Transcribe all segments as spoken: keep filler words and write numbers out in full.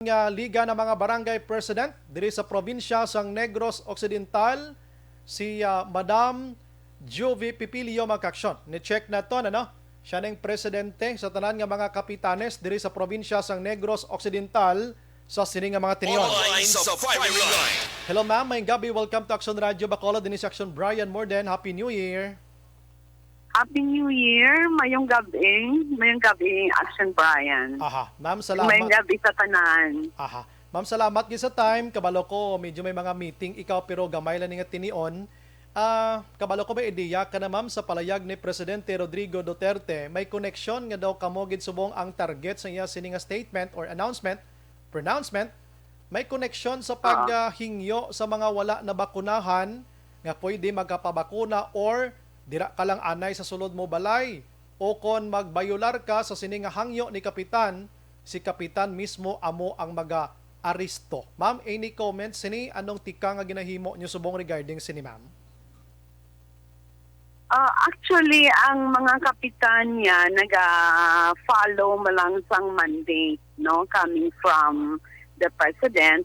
nga Liga ng mga Barangay President diri sa probinsya sang Negros Occidental, si, ah, Madam Juvie Pipilio, mga kaaksyon. Ni-check naton, ano? Siya ning presidente sa tanan nga mga kapitanes diri sa probinsya sang Negros Occidental sa sini nga mga tinion. Online sa firing line. Hello, ma'am. Maayong gabi. Welcome to Action Radio Bacolod. Dinhi si Action Brian Morden. Happy New Year. Happy New Year. Mayong gabi. Mayong gabi, Action Brian. Aha. Ma'am, salamat. Mayong gabi sa tanan. Aha. Ma'am, salamat gid sa time. Kabalo ko, medyo may mga meeting ikaw, pero gamay lang ni nga tinion. Ah, kabalo ko may ideya ka na, ma'am, sa palayag ni Presidente Rodrigo Duterte, may koneksyon nga daw kamo gid subong ang target sa iya sini nga statement or announcement, pronouncement, may koneksyon sa pag, Ah. ah, hingyo sa mga wala nabakunahan nga pwede magkapabakuna or dira ka lang anay sa sulod mo balay, o kon magbayular ka sa sini nga hangyo ni Kapitan, si Kapitan mismo amo ang maga-aresto. Ma'am, any comments sini? Anong tikang nga ginahimo nyo subong regarding sini, ma'am? Ah, actually, ang mga kapitan niya naga-follow mo lang sang mandate, no, coming from the president.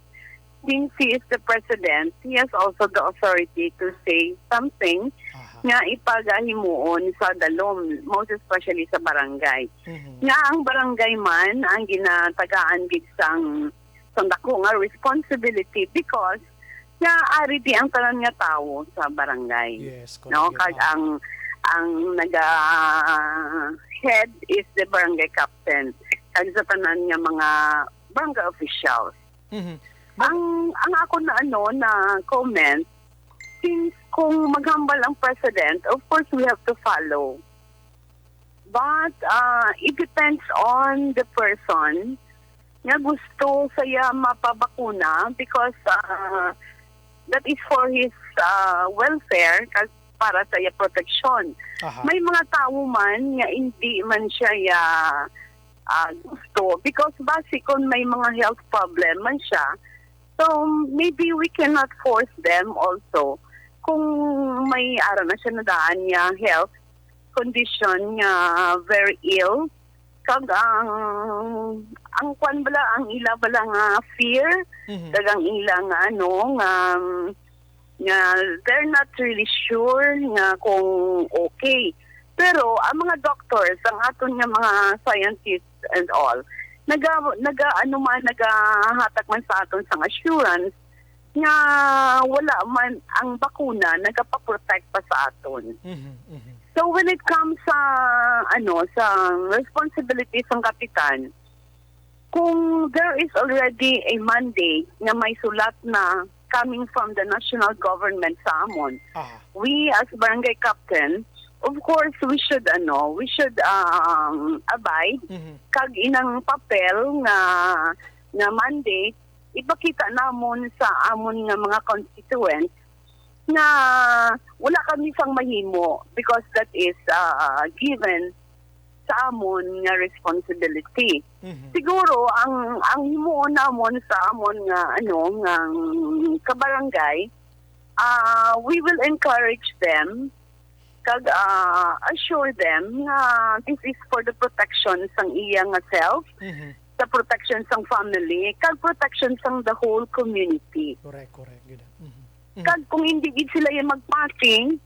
Since he is the president, he has also the authority to say something Aha. nga ipagahimuon sa dalom, most especially sa barangay. Mhm. Nga ang barangay man ang ginatagaan gid sang, sang dako nga responsibility because nga ari di ang tanan nga tawo sa barangay. Yes, correct. No, yun. Kag Ah. ang, ang naga head is the barangay captain. Kag sa tanan nga mga barangay officials. Mhm. Ang, ang ako na, ano, na comment, since kung maghambal ang president, of course we have to follow. But, uh, it depends on the person nga gusto sa iya mapabakuna because, uh, that is for his, uh, welfare kag para sa iya proteksyon. Aha. May mga tawo man nga hindi man siya ya, ah, gusto because basi kon may mga health problem man siya, so maybe we cannot force them also kung may ara na siya nadaan niya health condition nga very ill. Kag ang, ang kwan bala, ang ila bala nga fear, Mhm. kag ang ila nga ano, nga, nga they're not really sure nga kung okay. Pero ang mga doctors, ang aton nga mga scientists and all, naga, naga, ano man, nagahatag man sa aton sang assurance nga wala man ang bakuna nagapaprotect pa sa aton. Mhm, mhm. So when it comes sa, ano, sa responsibility sang kapitan, kung there is already a mandate nga may sulat na coming from the national government sa amon, Aha. we as barangay captain, of course, we should, ano, we should, um, abide Mhm. kag inang papel nga, nga mandate ipakita namon sa amon nga mga constituents nga wala kami sang mahimo because that is, ah, given sa amon nga responsibility. Mhm. Siguro ang, ang himuon namon sa amon nga, ano, nga kabarangay, ah, we will encourage them kag, ah, assure them nga this is for the protection sang iya nga self, Mhm. sa protection sang family, kag protection sang the whole community. Correct, correct. Good. Mhm. Mhm. Kag kung hindi gid sila yung magpati,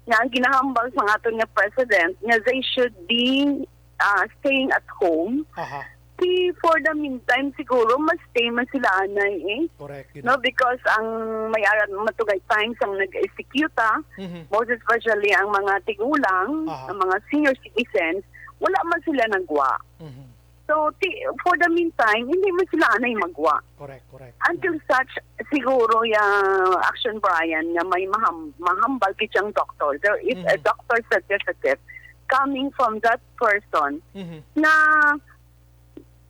nga ang ginahambal sang aton nga president, nga they should be, ah, staying at home, Aha. Di, for the meantime, siguro, mas stay man sila anay eh. Correct, yun. No, because ang may arat matugay times ang nag-execute, ah. Mhm. Most especially ang mga tigulang, Aha. ang mga senior citizens, wala man sila nagwa. Mhm. So, ti-, for the meantime, hindi man sila anay magwa. Correct, correct. Until such, siguro, yung action, Brian, nga may maham-, mahambal gid siyang doctor. There is a Mhm. doctor certificate coming from that person Mhm. na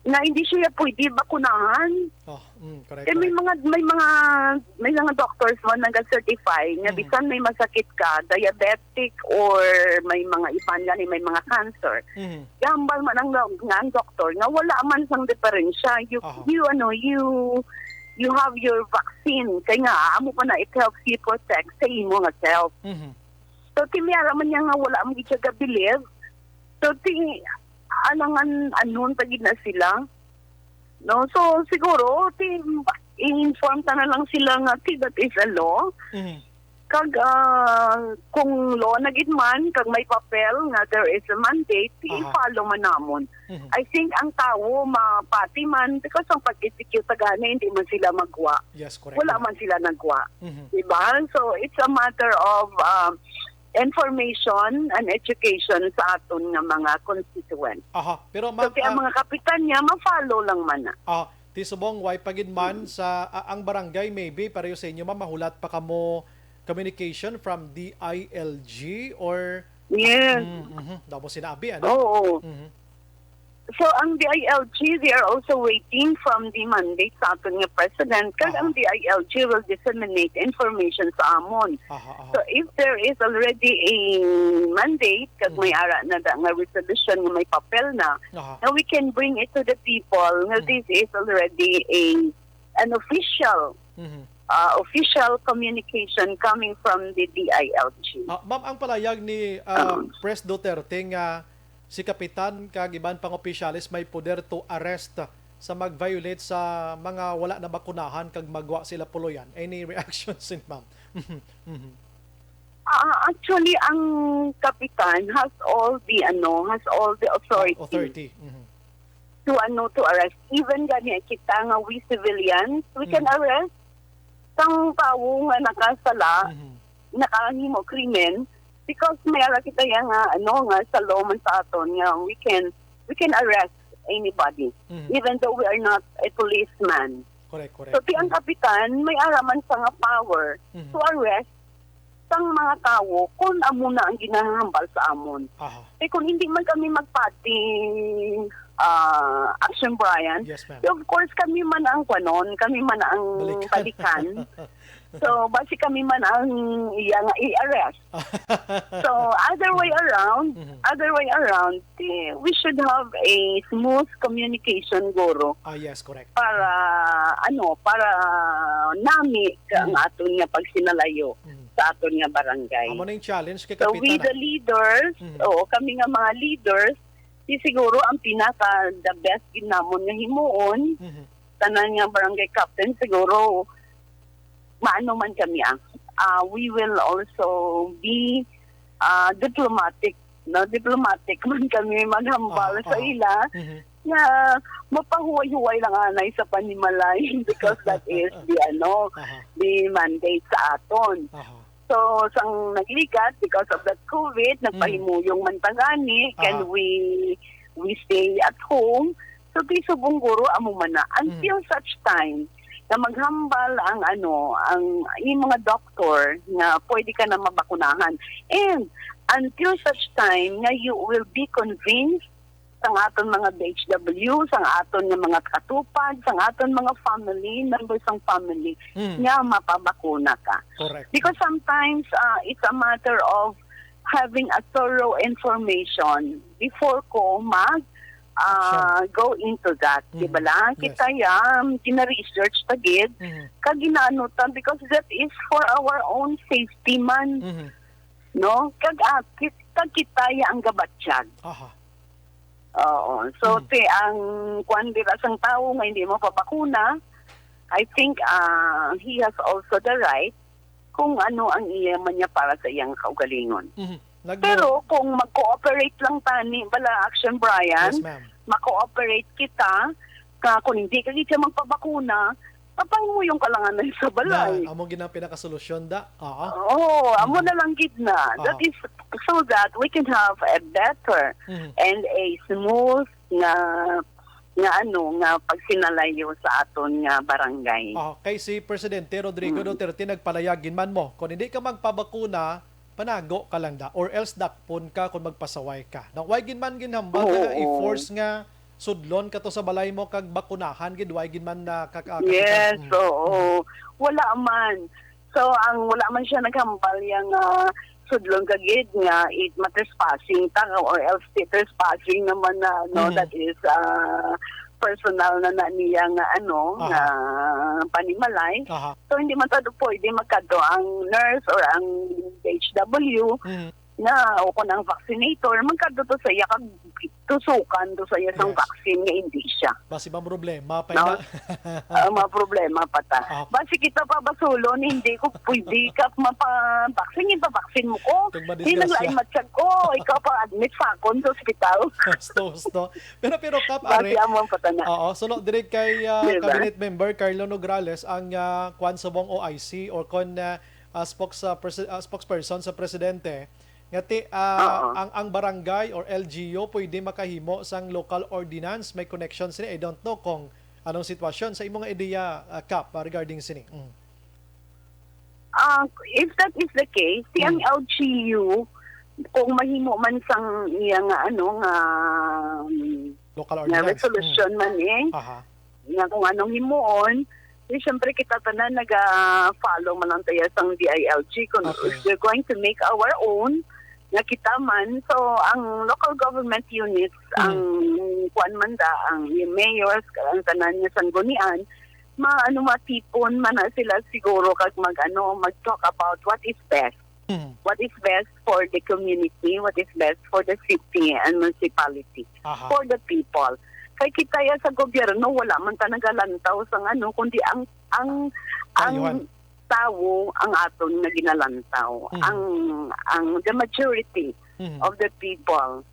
na hindi siya pwede bakunahan. Oh, mm, correct, Kay may correct. mga, may mga, may mga doctors man nag-certify nga Mhm. bisan may masakit ka, diabetic or may mga iban gani, may mga cancer. Mhm. Gambal man ang, nga ang doktor nga wala man sang diferensya. You, Aha. you, ano, you, you have your vaccine. Kay nga, amo pa na, it helps you protect sa imo nga self. Mhm. So, ti may ara man niya nga wala man gid siya ga-believe. So, ti, alangan, anon pa gid na sila. No? So, siguro, ti, i-inform ta na lang sila nga, ti, that is a law. Mhm. Kag, ah, kung law na gid man, kag may papel nga there is a mandate, ti Aha. i-follow man namon. Mhm. I think ang tawo mapati man because ang pag-execute sa gani, hindi man sila magwa. Yes, correct. Wala man sila nagwa. Mhm. Diba? So, it's a matter of, um, information and education sa aton nga mga constituents. Aha. Pero, So, ma'am, kaya ah, mga kapitan niya, ma-follow lang man na. Ah, ti subong, way pa gid man Mm. sa, ah, ang barangay, maybe, pareho sa inyo, ma'am, mahulat pa kamo communication from D I L G or Yes. Mm, mhm. Daw mo sinabi, ano? Oo. Mhm. So, ang D I L G, they are also waiting from the mandate sa aton nga president. Kag Aha. ang D I L G will disseminate information sa amon. Aha, aha. So, if there is already a mandate, kag may Mhm. ara na da nga resolution nga may papel na, Aha. na we can bring it to the people nga Mhm. this is already a, an official, Mhm. uh, official communication coming from the D I L G. Ah, ma'am, ang palayag ni, ah, Oo. Pres Duterte nga si kapitan kag iban pang opisyales may poder to arrest sa mag-violate sa mga wala nabakunahan kag magwa sila puloyan. Any reaction sin ma'am? Mhm. Ah, actually, ang kapitan has all the, ano, has all the authority Authority. Mhm. to, ano, to arrest. Even gani kita nga we civilians, we can Mm. arrest sang tawo nga nakasala, Mhm. nakahimo krimen, because may ara kita yang, ah, ano, nga sa law man sa aton nga we can, we can arrest anybody, Mhm. even though we are not a policeman. Correct, correct. So, ti ang Mhm. kapitan, may ara man sa nga power Mhm. to arrest sang mga tawo kung amo na ang ginahambal sa amon. Aha. Eh, kung hindi man kami magpati, ah, Action Brian, Yes, ma'am. of course, kami man ang kwanon, kami man ang Balikan. balikan. So, basi kami man ang iya nga i-arrest. So, other way around, Mhm. other way around, eh, we should have a smooth communication, guro, Ah, yes, correct. para, ano, para nami ka ang Mhm. aton nga pagsinalayo Mhm. sa aton nga barangay. Amo na yung challenge kay So, we Kapitan, ah. the leaders, Mhm. oo, kami nga mga leaders, di siguro ang pinaka the best gid namon nga himuon, Mhm. tanan nga barangay captain siguro, maano man kami, ah, ah, we will also be, ah, diplomatic, no? Diplomatic man kami maghambal Aha, sa aha. ila Mhm. nga mapahuway-huway lang anay sa panimalay because that is the, ano, Aha. the mandate sa aton. Aha. So, sang nagligat, because of that COVID, Mm. nagpahimuyong man ta gani, can Aha. we, we stay at home? So, ti subong, guro, amo man na. Until Mm. such time na maghambal ang, ano, ang, yung mga doktor nga pwede ka na mabakunahan. And until such time nga you will be convinced sang aton mga D H W, sang aton nga mga katupad, sang aton mga family, members sang family Mm. nga mapabakuna ka. Correct. Because sometimes, ah, it's a matter of having a thorough information before ko mag, ah, Action. go into that, di ba Mm. lang? Yes. Kita yan, gina-research ta gid, Mm. kag ginaano ta, because that is for our own safety man, Mm. no? Kag, ah, kit-, kag kita ya ang gabatyag. Aha. Oo. So, Mm. ti ang kwan dira sang tawo nga hindi mo papakuna, I think, ah, he has also the right kung ano ang iya man niya para sa iyang kaugalingon. Mhm. Nagmo- Pero kung mag-cooperate lang tani, bala, Action Brian, Yes, ma'am. ma-cooperate kita, ka kung hindi ka gid siya magpabakuna, papanguyong ka lang anay sa balay. Yan, amo gid ang pinakasolusyon, da. Oo. Oo, amo Mhm. na lang gid na. That Aha. is so that we can have a better Mhm. and a smooth nga, nga ano, nga pagsinalayo sa aton nga barangay. Ah, kay si Presidente Rodrigo Mm. Duterte nagpalayag gid man mo, kung hindi ka magpabakuna, panago ka lang da, or else dakpon ka kung magpasaway ka. Na, way gid man ginhambal Oo, nga oo. i-force nga sudlon ka to sa balay mo kag bakunahan gid, way gid man na kaka-, Yes, kapitan. Mm. oo. Mm. Wala man. So, ang wala man siya naghambal yang, ah, sudlon ka gid nga it matrespassing ta or else ti trespassing naman na, no, Mhm. that is, ah, personal na, na niya nga, ano, Aha. nga panimalay. Aha. So, hindi man ta pwede magkadto ang nurse or ang D H W Mhm. na, o kung ang vaccinator, magkadto to sa iya kag tusukan do sa iya sang Yes. vaccine nga hindi siya. Basi maproblema pa No? ina. Ah, mga problema pa ta. Ah. Basi kita pa basulon, hindi ko pwede ka mapa-vaccine, ipabaksin mo ko. Kag Di madisgrasya. naglain matsyag ko, ikaw pa admit sa akon sa ospital. Husto, husto. Pero, pero, Kap, Basi are, amon pa ta na. oo, suno diri kay, ah, Diba? Cabinet Member Carlo Nograles ang, ah, kwan subong O I C or kon, ah, ah, spokes-, ah, presi-, ah, spokesperson sa presidente, nga ti-, ah, Oo. ang, ang barangay or L G U pwede makahimo sang local ordinance. May connection sini. I don't know kung anong sitwasyon sa imong ideya, ah, Kap, ah, regarding sini. Mm. Ah, if that is the case, si ang Mm. L G U, kung mahimo man sang iya nga, ano, nga, mm, Local nga ordinance. resolution Mm. man eh, Aha. nga kung anong himuon, di syempre kita tanan naga-follow man lang tayo sang D I L G. Kung Okay. if we're going to make our own, nga kita man, so ang local government units, Mm. ang kuwan man da, ang mayors, ang tanan nga sanggunian, ma-, ano, matipon man na sila siguro kag mag-, ano, mag-talk about what is best. Mm. What is best for the community, what is best for the city and municipality, Aha. for the people. Kay kita ya sa gobyerno, wala man ta nagalantaw sang ano, kundi ang, ang, ang Ayuhan. tawo ang aton nga ginalantaw. Mm. Ang, ang the majority Mm. of the people.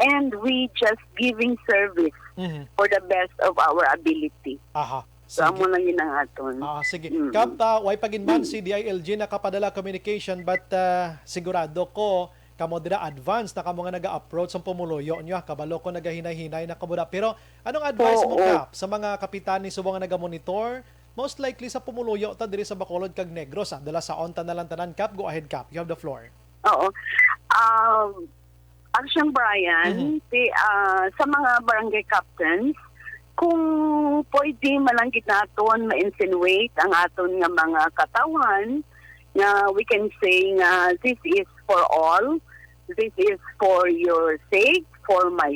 And we just giving service Mm. for the best of our ability. Aha. So, Sige. amo lang yun ang aton. Ah, sige. Mm. Kap, ah, way pa gid man si D I L G nakapadala communication, but, ah, sigurado ko, kamo dira advance na kamo nga naga-approach sa pumuluyo nyo, ah. Kabalo ko nagahinay-hinay na kamo dira. Pero anong advice mo, Oo. Kap, sa mga kapitan ni subong nga nagamonitor? Most likely sa pumuluyo ta diri sa Bacolod kag Negros, ah. Dala sa onta na lang tanan, Kap. Go ahead, Kap. You have the floor. Oo. Um, Action, Brian, Mhm. si, ah, sa mga barangay captains, kung pwede man lang gid naton ma-insinuate ang aton nga mga katawhan, nga we can say nga this is for all, this is for your sake, for my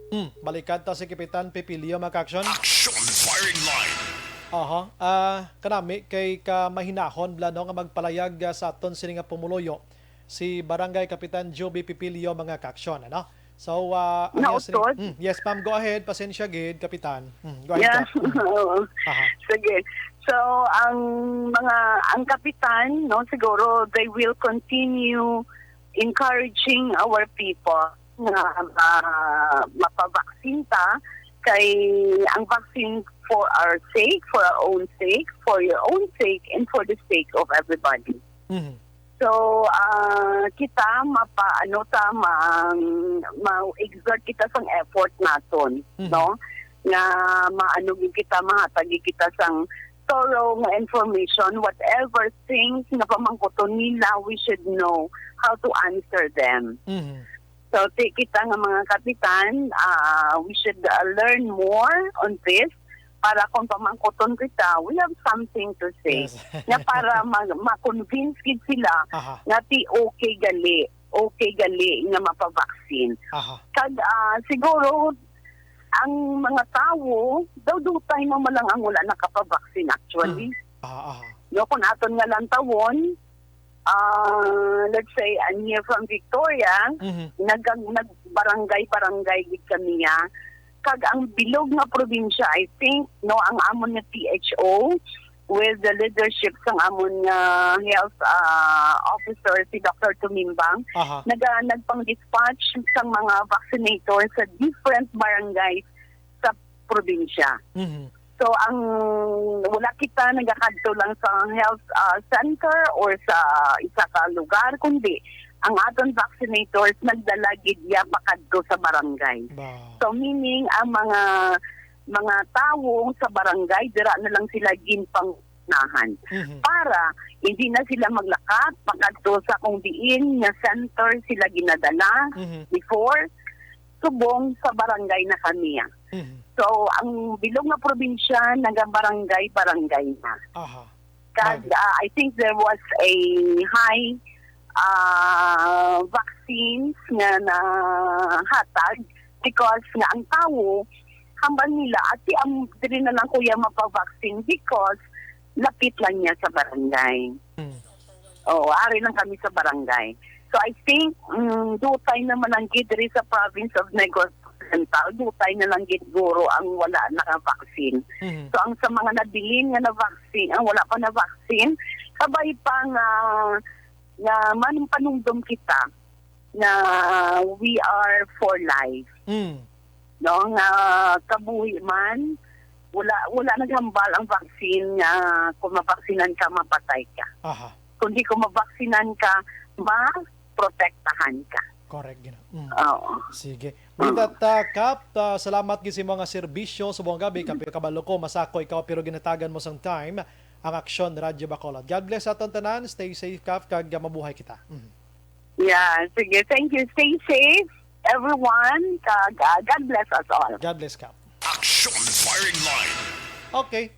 Hmm, balikan ta si Kapitan Pipilio, mga ka-aksyon. Action Firing Line. Aha. Ah, kanami kay kamahinahon bala, no, nga magpalayag, ah, sa aton sini nga pumuluyo si Barangay Kapitan Joby Pipilio, mga ka-aksyon, ano? So, ah, ang iya sini Nautod? Hmm, yes, ma'am, go ahead. Pasensya gid, Kapitan. Hmm, go ahead, Yeah. Kap. Hmm. Oo. Aha. Sige. So, ang mga, ang kapitan, no, siguro they will continue encouraging our people nga, ah, mapabaksin ta, kay ang vaccine for our sake, for our own sake, for your own sake, and for the sake of everybody. Mhm. So, ah, kita mapa-, ano ta, ma-, ma-exert kita sang effort naton, Mhm. no? Nga maano gid kita, mahatag gid kita sang thorough nga information, whatever things nga pamangkuton nila, we should know how to answer them. Mhm. So, ti-, kita nga mga kapitan, ah, we should, ah, learn more on this para kung pamangkuton kita, we have something to say. Yes. Nga para ma-, ma-convince gid sila Aha. nga ti okay gali, okay gali nga mapabaksin. Aha. Kag, ah, siguro, ang mga tawo, daw dutay mo man lang ang wala nakapabaksin actually. Mm. Aha, aha. No, kung aton nga lantawon, ah, let's say, I'm here from Victoria, Mhm. nag-, nag-barangay-barangay gid kami, ah. Kag ang bilog nga probinsya, I think, no, ang amon nga P H O, with the leadership sang amon nga health, ah, officer, si Doctor Tumimbang, Aha. naga-, nagpang-dispatch sang mga vaccinator sa different barangays sa probinsya. Mhm. So, ang wala kita nagakadto lang sa health, ah, center or sa isa ka lugar, kundi ang aton vaccinators nagdala gid ya pakadto sa barangay. Ba. So, meaning, ang mga, mga tawo sa barangay, dira na lang sila ginpangunahan. Mhm. Para hindi na sila maglakat pakadto sa kung diin nga center sila ginadala Mhm. before, subong sa barangay na kami, ah. Mhm. So, ang bilog nga probinsya, nagabarangay-barangay na. Aha. Kag, Bagay. ah, I think there was a high, ah, vaccines nga nahatag because nga ang tawo, hambal nila, "Ati, am, diri na lang kuya mapavaccine," because lapit lang niya sa barangay. Hmm. Oo, ari lang kami sa barangay. So, I think, mm, dutay naman ang gid diri sa province of Negros percentile, dutay na lang gid guro ang wala naka-vaccine. Mhm. So, ang sa mga nabilin nga na-vaccine, ang wala pa na-vaccine, kabay pa nga, nga man panumdom kita na we are for life. Mm. No, nga kabuhi man, wala, wala naghambal ang vaccine nga kung mabaksinan ka, mapatay ka. Aha. Kundi kung mabaksinan ka, maprotektahan ka. Correct, gina. Mm. Oo. Sige. With that, uh, Kap, uh, salamat gid sa mga serbisyo sa buong gabi. Kapil kabalo ko, masako ikaw, pero ginatagan mo sang time ang Aksyon Radyo Bacolod. God bless aton tanan. Stay safe, Kap, kag, uh, mabuhay kita. Mhm. Yeah, sige. Thank you. Stay safe, everyone. Kag, uh, God bless us all. God bless, Kap. Action Firing Line. Okay,